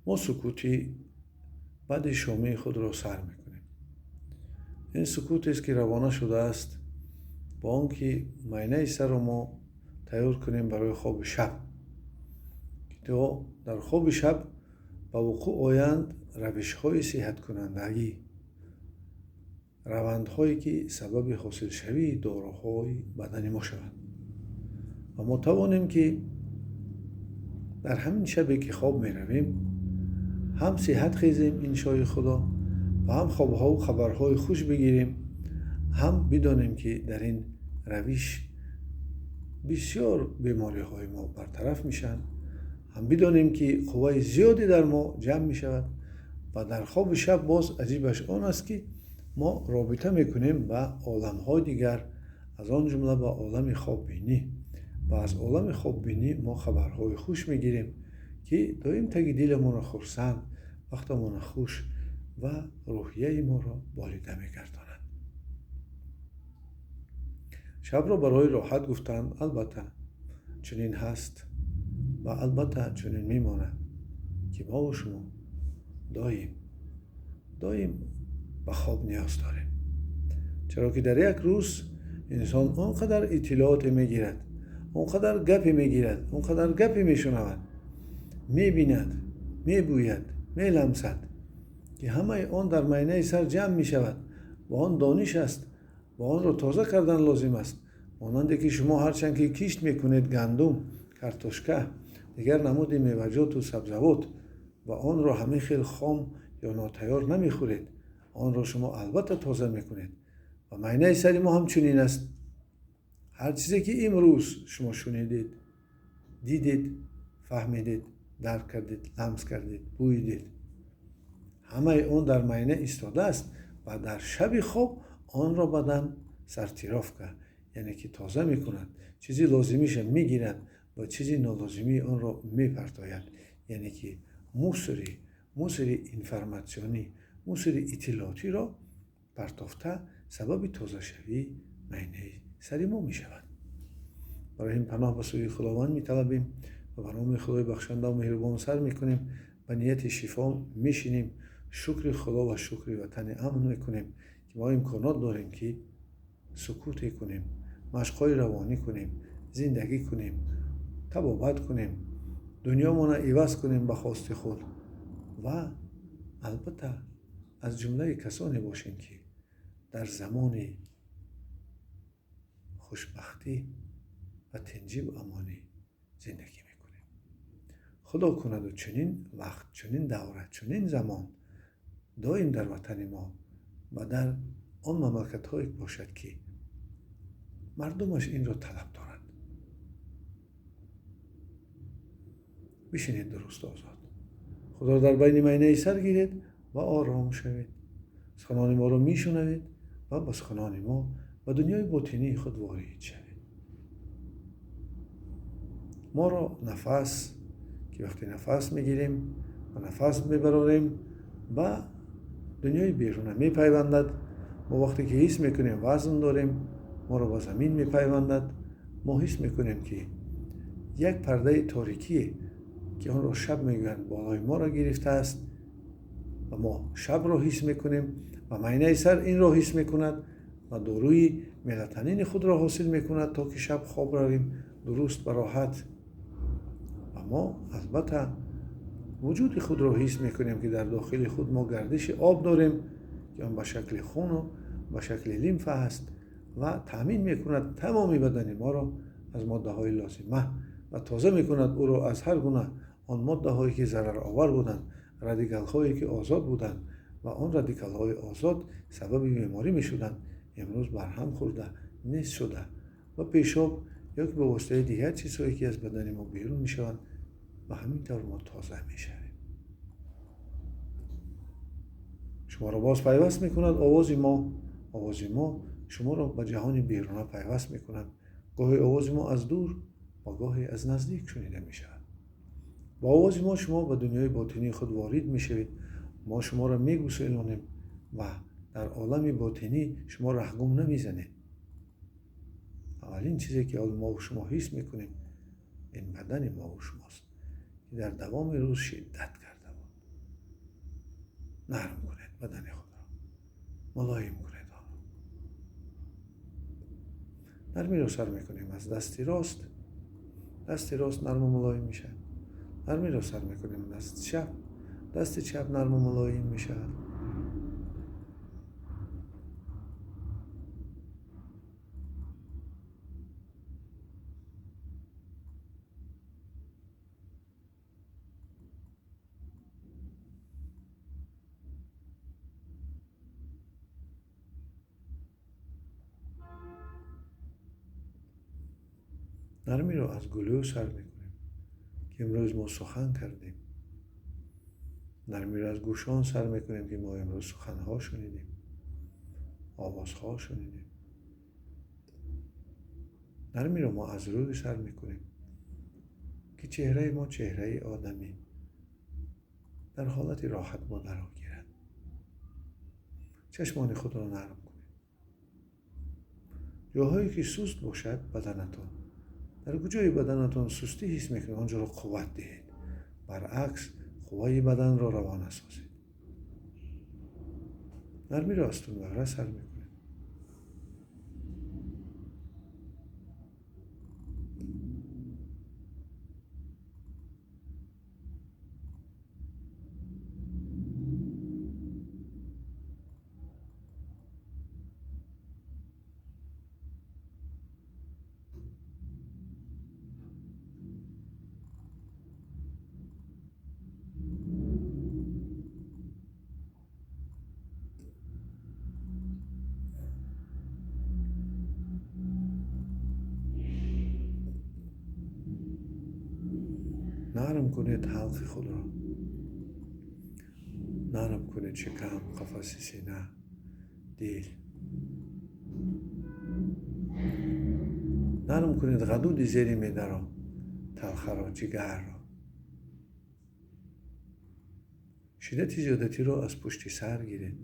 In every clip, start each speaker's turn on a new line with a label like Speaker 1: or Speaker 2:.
Speaker 1: Мо сукути баъди шомии худро сар мекунем. Ин сукутест, ки равона шудааст бо он ки майнаи сарро мо тайёр кунем барои хоби шаб, ки то дар хоби шаб ба вуқӯъ оянд равишҳои сиҳаткунандагӣ, равандҳое, ки сабаби ҳосилшавии доруҳои бадани мо шаванд ва мо тавонем, ки дар ҳамин шабе, ки хоб меравем, ҳам сиҳат хезем, иншои Худо, ва ҳам хобҳову хабарҳои хуш бигирем, ҳам бидонем, ки дар ин равиш бисёр бемориҳои мо бартараф мешаванд, ҳам бидонем, ки қувваи зиёде дар мо ҷамъ мешавад. Ва дар хоби шаб боз аҷибаш он аст, ки мо робита мекунем ба оламҳои дигар, аз он ҷумла ба олами хоббинӣ, ва аз олами хоббинӣ мо хабарҳои хуш мегирем, ки доим таги диламонро хурсанд, вақтамонро хуш ва рӯҳияи моро болида мегардонад. Шабро барои роҳат гуфтанд, албатта чунин ҳаст ва албатта чунин мемонад, ки мову шумо доим доим ба хоб ниёз дорем, чаро ки дар як рӯз инсон он қадар иттилооте мегирад, он қадар гапе мегирад, он қадар гапе мешунавад, мебинад, мебӯяд, меламсад, ки ҳамаи он дар майнаи сар ҷамъ мешавад ва он дониш аст ва онро тоза кардан лозим аст. Монанде ки шумо ҳарчанд ки кишт мекунед гандум, картошка, дигар намуди меваҷоту сабзавот, ва онро ҳамин хел хом ё нотайёр намехӯред, онро шумо албатта тоза мекунед. Ва майнаи сари мо ҳамчунин аст. Ҳар чизе ки имрӯз шумо шунидед, дидед, фаҳмидед, дарк кардед, ламс кардед, бӯйидед, ҳамаи он дар майна истодааст ва дар шаби хоб онро бадан сортировка, яъне ки тоза мекунад, чизи лозимиша мегирад ва чизи нолозимии онро мепартояд, яъне ки мусори информатсионӣ, мусори иттилоотиро партофта сабаби тозашавии майнаи сари мо мешавад. Барои ин паноҳ ба сӯи Худованд металабем ва ба номи Худои бахшанда ва меҳрубон сар мекунем, ба нияти шифо мешинем, шукри Худо ва шукри ватани амн мекунем, ки мо имконот дорем, ки сукуте кунем, машқҳои равонӣ кунем, зиндагӣ кунем, табобат кунем, дунёмонро иваз кунем ба хости худ ва албатта аз ҷумлаи касоне бошем, ки дар замони хушбахтӣ ва тинҷиву амонӣ зиндагӣ мекунем. Худо кунаду чунин вақт, чунин давра, чунин замон доим дар ватани мо ва дар он мамлакатҳое бошад, ки мардумаш инро талаб доранд. Бишинед дуруст озод, худро дар байни майнаи сар гиред ва ором шавед. Суханони моро мешунавед ва ба суханони мо ба дунёи ботинии худ ворид шавед. Моро нафас, ки вақте нафас мегирем ва нафас мебарорем, ба дунёи беруна мепайвандад. Мо вақте ки ҳис мекунем вазн дорем, моро ба замин мепайвандад. Мо ҳис мекунем, ки як пардаи торикие, ки онро шаб мегӯянд, болои моро гирифтааст ва мо шабро ҳис мекунем ва майнаи сар инро ҳис мекунад ва доруи мелатонини худро ҳосил мекунад, то ки шаб хоб равем дуруст ва роҳат. Ва мо албатта вуҷуди худро ҳис мекунем, ки дар дохили худ мо гардиши об дорем, ки он ба шакли хуну ба шакли лимфа аст ва таъмин мекунад тамоми бадани моро аз моддаҳои лозима ва тоза мекунад ӯро аз ҳар гуна он моддаҳое, ки зараровар буданд, радикалҳое, ки озод буданд ва он радикалҳои озод сабаби беморӣ мешуданд, имрӯз барҳам хӯрда, нест шуда ва пешоб ё ки ба воситаи дигар чизҳое, ки аз бадани мо берун мешаванд, ба ҳамин тавр мо тоза мешавем. Шуморо боз пайваст мекунад овози мо. Овози мо шуморо ба ҷаҳони беруна пайваст мекунад. Гоҳе овози мо аз дур ва гоҳе аз наздик шунида мешавад. Бо овози мо шумо ба дунёи ботинии худ ворид мешавед. Мо шуморо мегуселонем ва дар олами ботинӣ шумо раҳгум намезанед. Аввалин чизе, ки ҳол мо шумо ҳис мекунем, ин бадани мо шумост, ки дар давоми рӯз шиддат карда буд. Нарм кунед бадани худро, мулоим кунед онро. Нармиро сар мекунем аз дасти рост. Дасти рост нарму мулоим мешавад. Нармиро сар мекунем дасти чап. Дасти чап нарму мулоим мешавад. Нармиро аз гулӯ сар мекунем, ки имрӯз мо сухан кардем. Нармиро аз гӯшон сар мекунем, ки мо имрӯз суханҳо шунидем, овозҳо шунидем. Нармиро мо аз рӯй сар мекунем, ки чеҳраи мо чеҳраи одамӣ дар ҳолати роҳат мо даро гирад. Чашмони худро нарм кунед. Ҷоҳое ки суст бошад баданатон, дар куҷои баданатон сустӣ ҳис мекунед, он ҷоро қувват диҳед. Баръакс, қувваи баданро равона созед. Нармиро аз тунбаҳра сар мекунед. Нарм кунед ҳалқи худро, нарм кунед шикам, қафаси сина, дил. Нарм кунед ғадуди зери меъдаро, талхаро, ҷигарро. Шиддати зиёдатиро аз пушти сар гиред.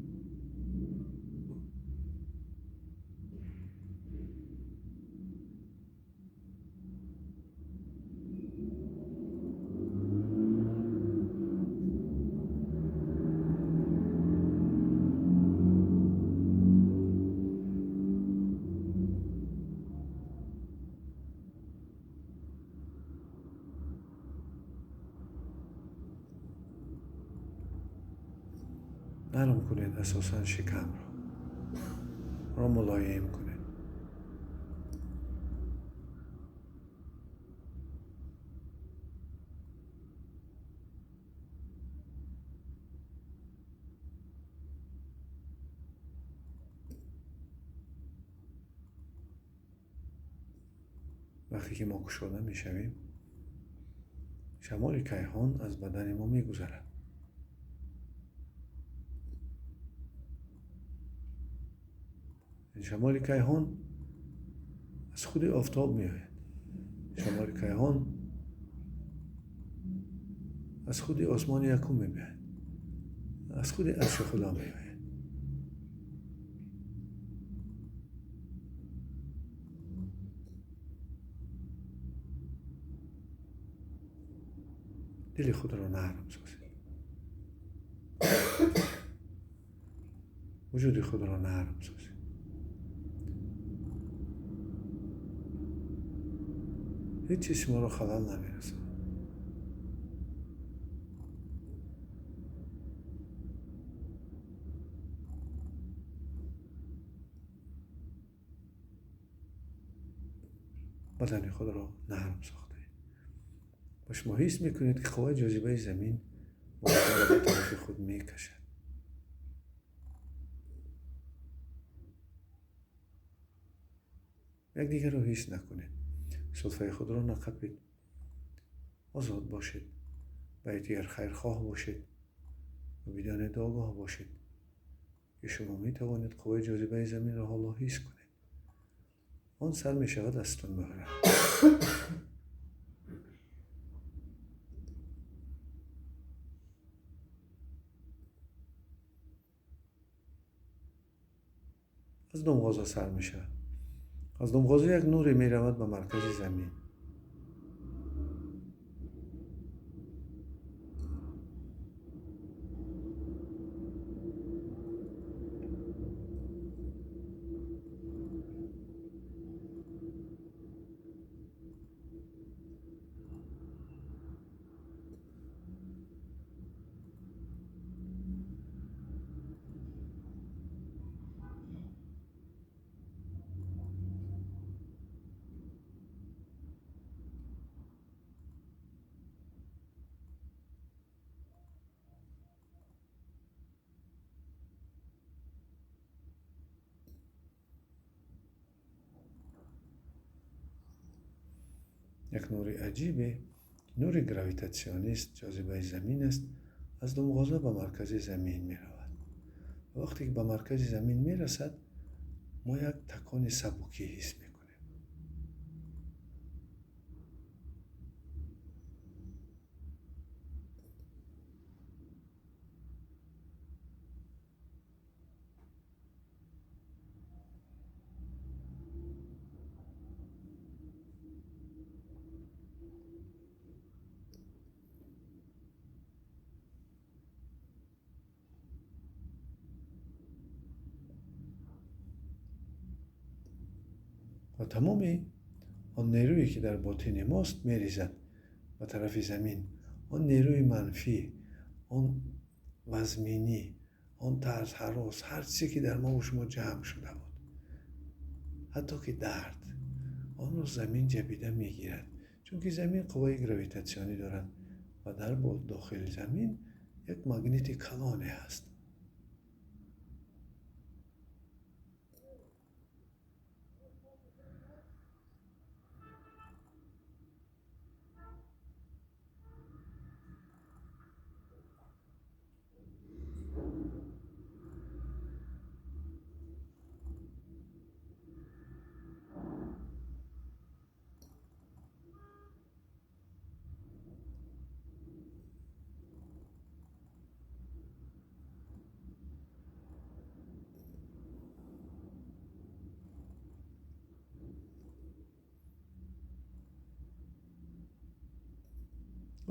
Speaker 1: Нарм кунед асосан шикамро, ро мулоим кунед. Вақте ки мо кушода мешавем, шамоли кайҳон аз бадани мо мегузарад. Шамоли кайҳон аз худи офтоб меояд. Шамоли кайҳон аз худи осмони якум меояд, аз худи арши худо меояд. Дили худро нарм созед, вуҷуди худро нарм созед. Ҳеҷ чиз шуморо халал намерасад. Бадани худро нарм сохтаед ва шумо ҳис мекунед, ки қувваи ҷозибаи замин шуморо ба тарафи худ мекашад. Якдигарро ҳис накунед, сулфаи худро нақапед, озод бошед, ба якдигар хайрхоҳ бошед ва бидонед, огоҳ бошед, ки шумо метавонед қувваи ҷозибаи заминро ҳоло ҳис кунед. Он сар мешавад аз тунмуҳра. Аз думғоза сар мешавад. Аз думғоза як нуре меравад ба маркази замин. Як нури аҷибе, нури гравитатсионист, ҷозибаи замин аст, аз думғоза ба маркази замин меравад. Ва вақте ки ба маркази замин мерасад, мо як такони сабукӣ ҳис мекунем. Ва тамоми он нерӯе ки дар ботини мост меризад ба тарафи замин. Он нерӯи манфӣ, он вазминӣ, он тарс, ҳарос, ҳар чизе ки дар мову шумо ҷамъ шуда буд, ҳатто ки дард, онро замин ҷабида мегирад, чунки замин қувваи гравитатсионӣ дорад ва дар дохили замин як магнити калоне ҳаст.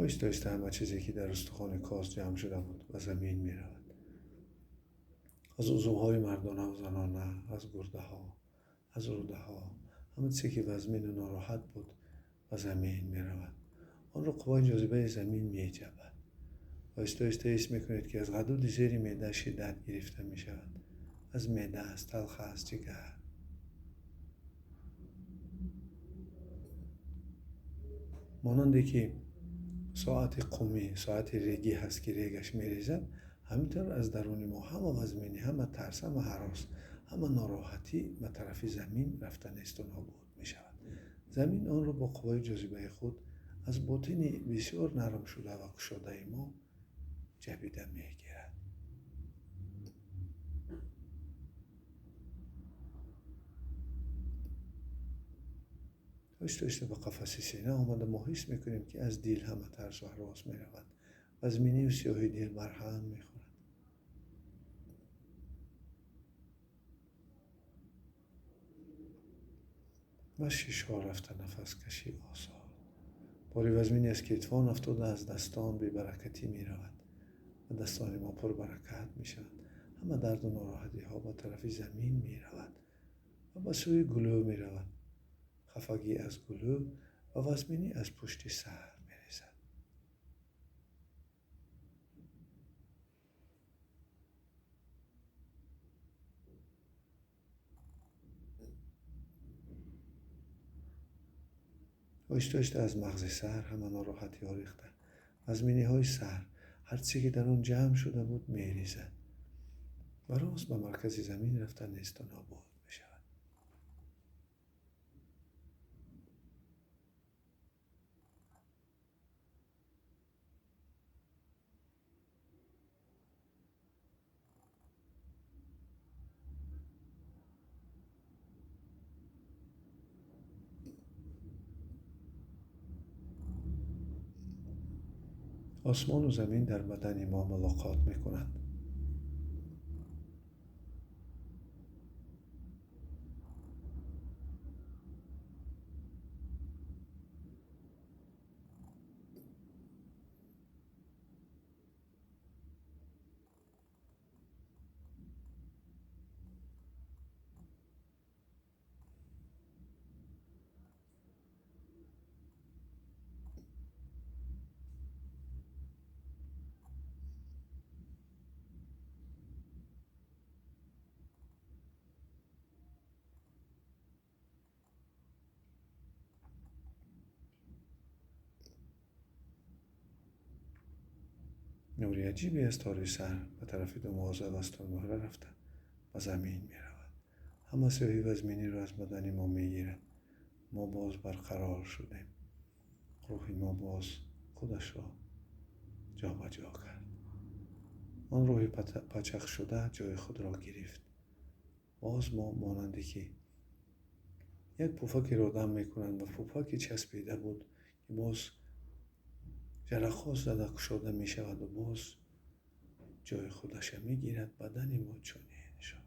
Speaker 1: оҳиста оҳиста ҳама чизе ки дар устухони коз ҷамъ шуда буд ба замин меравад. Аз узвҳои мардона ва занона, аз гурдаҳо, аз рӯдаҳо, ҳама чизе ки вазмину нороҳат буд ба замин меравад. Онро қувваи ҷозибаи замин меҷабад. Оҳиста оҳиста ҳис мекунед, ки аз ғадуди зери меъда шиддат гирифта мешавад. Аз меъда, аз талха, аз ҷигар. Монанде ки соати қумӣ, соати регӣ ҳаст, ки регаш мерезад, ҳамин тавр аз даруни мо ҳама вазминӣ, ҳама тарс, ҳама ҳарос, ҳама нороҳатӣ ба тарафи замин рафта несту нобуд мешавад. Замин онро бо қувваи ҷозибаи худ аз ботини бисёр нарм шуда ва кушодаи мо ҷабида мегирад. Оҳиста оҳиста ба қафаси сина омада мо ҳис мекунем, ки аз дил ҳама тарсу ҳарос меравад. Вазминию сиёҳи дил барҳам мехӯрад. Ва шишҳо рафта нафаскашӣ осод. Бори вазминӣ аз кетфон афтода аз дастон бебаракатӣ меравад ва дастони мо пурбаракат мешаванд. Ҳама дарду нороҳатиҳо ба тарафи замин меравад ва ба сӯи гулӯ меравад. Хафагӣ аз гулӯ ва вазминӣ аз пушти сар мерезад. Оҳиста оҳиста аз мағзи сар ҳама нороҳатиҳо рехта, вазминиҳои сар, ҳар чизе ки дар он ҷамъ шуда буд мерезад ва рост ба маркази замин рафта несту нобуд мешавад. Осмону замин дар бадани мо мулоқот мекунанд. نوری عجیبی از تاری سر به طرف دموازه و استون رفته به زمین می رود. همه سیاهی وزمینی را از بدن ما می گیرد. ما باز برقرار شدیم. Рӯҳи мо боз худашро ҷобаҷо кард. Он рӯҳи пачахшуда ҷои худро гирифт. Боз мо монанде ки як пуфакеро дам мекунанд ва пуфаке часпида буд, ки боз ҷарақҳо зада кушода мешавад ва боз ҷои худаша мегирад, бадани мо чунин шуд.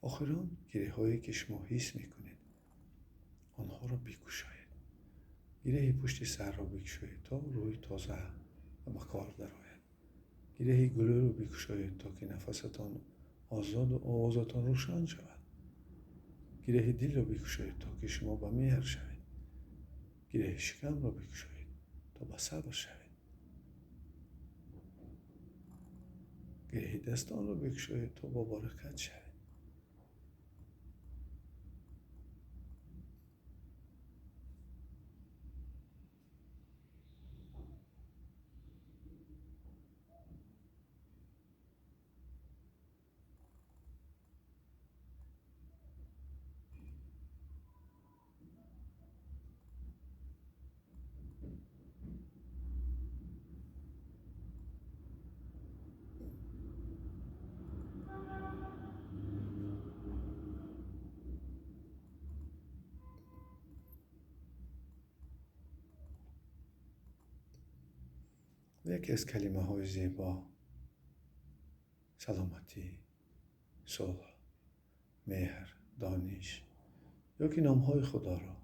Speaker 1: Охирон гиреҳҳое ки шумо ҳис мекунед, онҳоро бикушоед. Гиреҳи пушти сарро бикушоед, то рӯи тоза ва ба кор дарояд. Гиреҳи гулӯро бикушоед, то ки нафасатон озоду овозатон рӯшан шавад. Гиреҳи дилро бикушоед, то ки шумо ба меҳр шавед. Гиреҳи шикамро бикушоед, то ба сабр шавед. Гиреҳи дастонро бикушоед, то бо баракат шавед. Яке аз калимаҳои зебо саломатӣ, сулҳ, меҳр, дониш ё ки номҳои Худоро,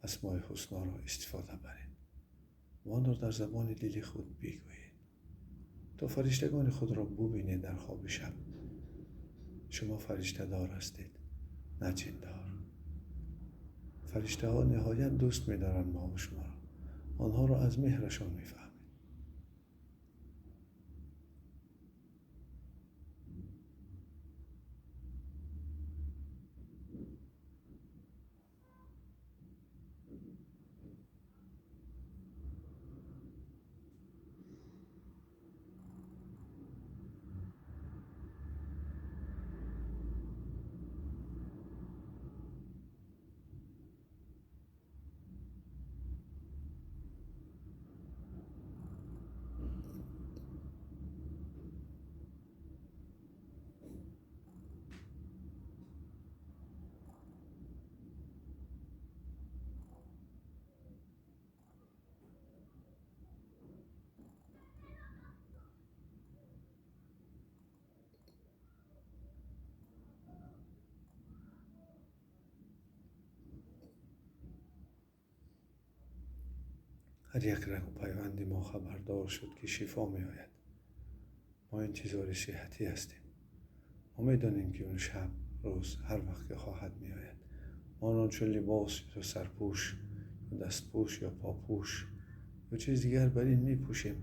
Speaker 1: асмои ҳусноро истифода баред ва онро дар забони дили худ бигӯед, то фариштагони худро бубинед дар хоби шаб. Шумо фариштадор ҳастед, на ҷиндор. Фариштаҳо ниҳоят дӯст медоранд мову шуморо. Онҳоро аз меҳрашон мефаҳмед. Ҳар як рагу пайванди мо хабардор шуд, ки шифо меояд. Мо интизори сиҳатӣ ҳастем. Мо медонем, ки он шаб, рӯз, ҳар вақт ки хоҳад меояд. Мо онро чун либос ё сарпӯш ё дастпӯш ё попӯш ё чиз дигар бар ин мепӯшем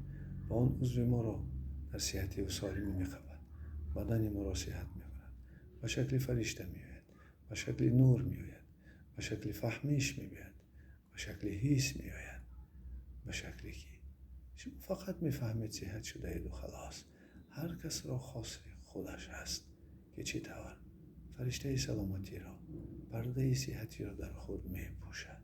Speaker 1: ва он узви моро дар сиҳативу солимӣ меқабад. Бадани моро сиҳат мекунад. Ба шакли фаришта меояд, ба шакли нур меояд, ба шакли фаҳмиш меояд, ба шакли ҳис меояд, ба шакле ки шумо фақат мефаҳмед сиҳат шудаеду халос. Ҳар касро хоси худаш ҳаст, ки чӣ тавр фариштаи саломатиро, пардаи сиҳатиро дар худ мепӯшад.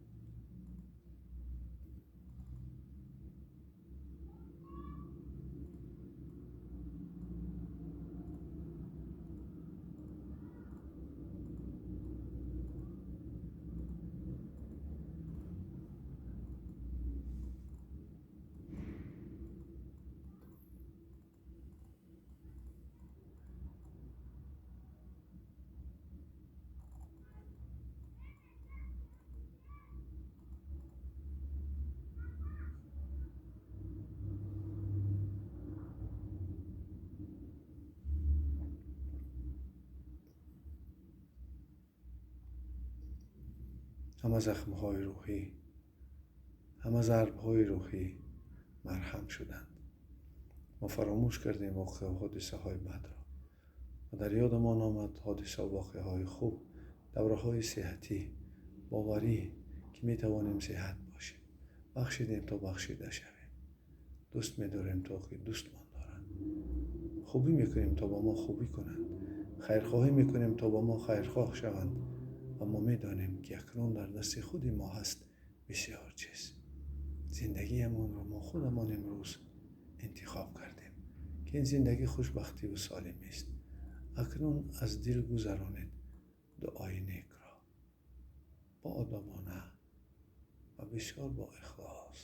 Speaker 1: Ҳама захмҳои рӯҳӣ, ҳама зарбҳои рӯҳӣ марҳам шуданд. Мо фаромӯш кардем воқеа ва ҳодисаҳои бадро ва дар ёдамон омад ҳодиса ва воқеаҳои хуб, давраҳои сиҳатӣ, боварӣ, ки метавонем сиҳат бошем. Бахшидем то бахшида шавем. Дӯст медорем то ки дӯстмон доранд. Хубӣ мекунем то ба мо хубӣ кунанд, хайрхоҳӣ мекунем то ба мо хайрхоҳ шаванд ва мо медонем ки акнун дар дасти худи мо ҳаст бисёр чиз. Зиндагиамонро мо худамон имрӯз интихоб кардем ки ин зиндагӣ хушбахтӣ ва солимӣ аст. Акнун аз дил гузаронед дуои некро бо одобона ва бисёр бо ихлос.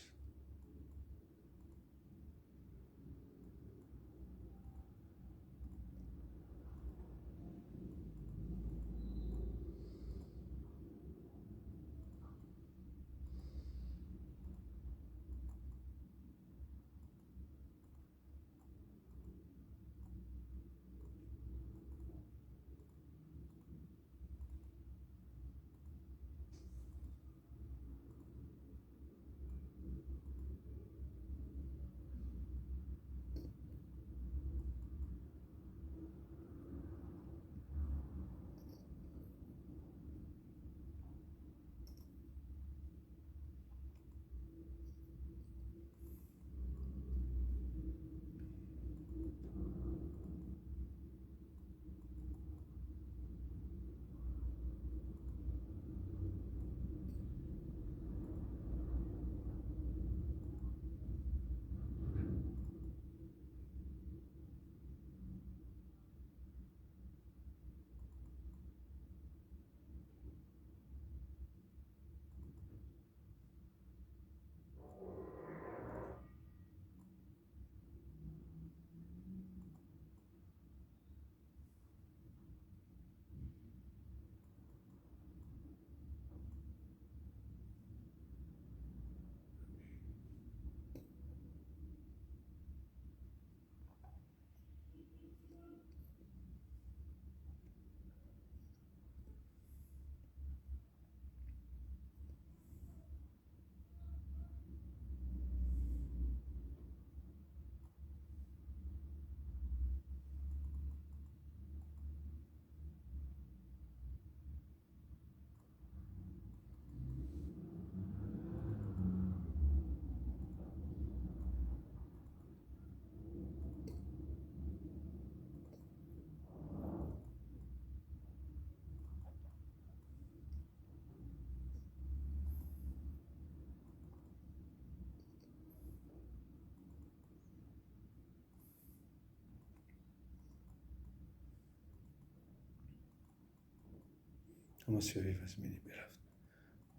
Speaker 1: Ама сиёҳи вазминӣ бирафт,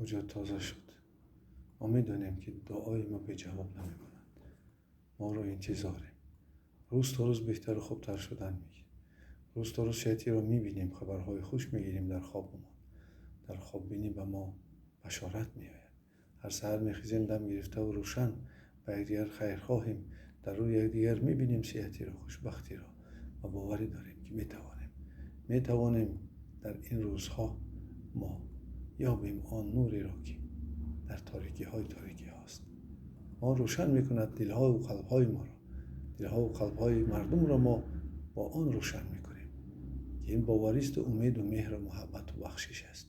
Speaker 1: оҷо тоза шуд. Мо медонем ки дуои мо беҷавоб намемонад. Мо ро интизорем. Рӯз то рӯз беҳтару хубтар шудан мегирем. Рӯз то рӯз сиҳатиро мебинем, хабарҳои хуш мегирем дар хобамон. Дар хоббинӣ ба мо башорат меояд. Ҳар саҳар мехезем дам гирифтаву рӯшан, ба якдигар хайрхоҳем, дар рӯи якдигар мебинем сиҳатиро, хушбахтиро ва боварӣ дорем ки метавонем. Метавонем дар ин рӯзҳо мо ёбем он нуреро ки дар торикиҳои торикиҳост. Он рӯшан мекунад дилҳову қалбҳои моро, дилҳову қалбҳои мардумро мо бо он рӯшан мекунем ки ин боваристу умеду меҳру муҳаббату бахшиш аст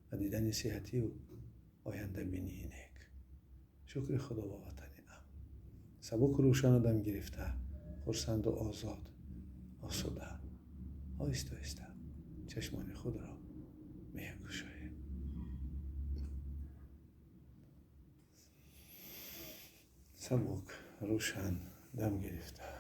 Speaker 1: ва дидани сиҳативу ояндабинии нек. Шукри Худо ба ватани амн, сабуку рӯшану дам гирифта, хурсанду озод, осуда, оҳиста оҳиста чашмони худро мекушоем. Сабук, рӯшан, дам гирифта.